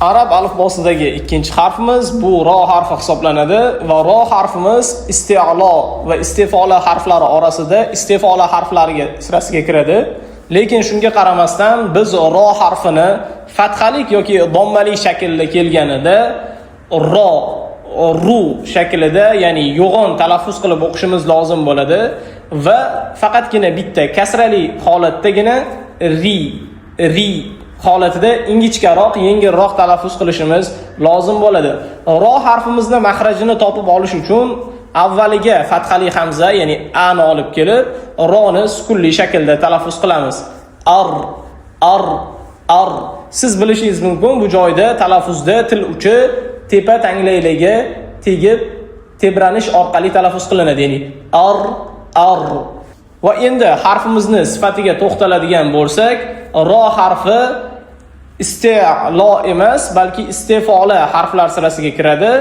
Arab alifbosidagi ikkinchi harfimiz bu ro harfi hisoblanadi va ro harfimiz isti'lo va istifola harflari orasida istifola harflariga sirasiga kiradi. Lekin shunga qaramasdan biz ro harfini fathalik yoki dommali shaklda kelganida ro, ru shaklida, ya'ni yo'g'on talaffuz qilib o'qishimiz lozim bo'ladi va faqatgina bitta kasrali holatdagina ri, ri holatida ingichkaroq, yengilroq talaffuz qilishimiz lozim bo'ladi. Ro harfimizni mahrajini topib olish uchun avvaliga fathali hamza, ya'ni a ni olib kelib, roni sukunli shaklda talaffuz qilamiz. Ar, ar, ar. Siz bilishingiz mumkin, bu joyda talaffuzda til uchi tepa tanglaylarga tegib tebranish orqali talaffuz qilinadi, ya'ni ar, ar. Va endi harfimizni sifatiga to'xtaladigan bo'lsak, ro harfi isti'lo emas, balki istifola harflar sirasiga kiradi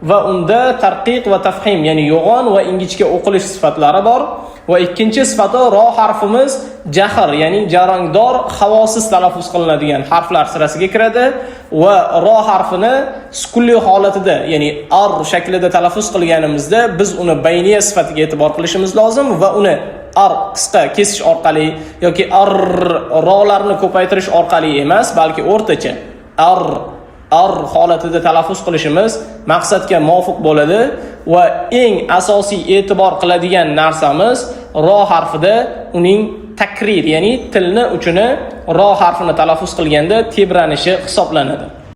va unda tarqiq va tafhim, ya'ni yo'g'on va ingichka o'qilish sifatlari bor. Va ikkinchi sifati, ro harfimiz jahr, ya'ni jarangdor, havosiz talaffuz qilinadigan harflar sirasiga kiradi va ro harfini sukunli holatida, ya'ni ar shaklida talaffuz qilganimizda biz uni bayniya sifatiga e'tibor qilishimiz lozim va uni ar qisqa kesish orqali yoki ar, rolarni ko'paytirish orqali emas, balki o'rtacha ar, ar holatida talaffuz qilishimiz maqsadga muvofiq bo'ladi. Va eng asosiy e'tibor qiladigan narsamiz ro harfida uning takrir, ya'ni tilni uchini ro harfini talaffuz qilganda tebranishi hisoblanadi.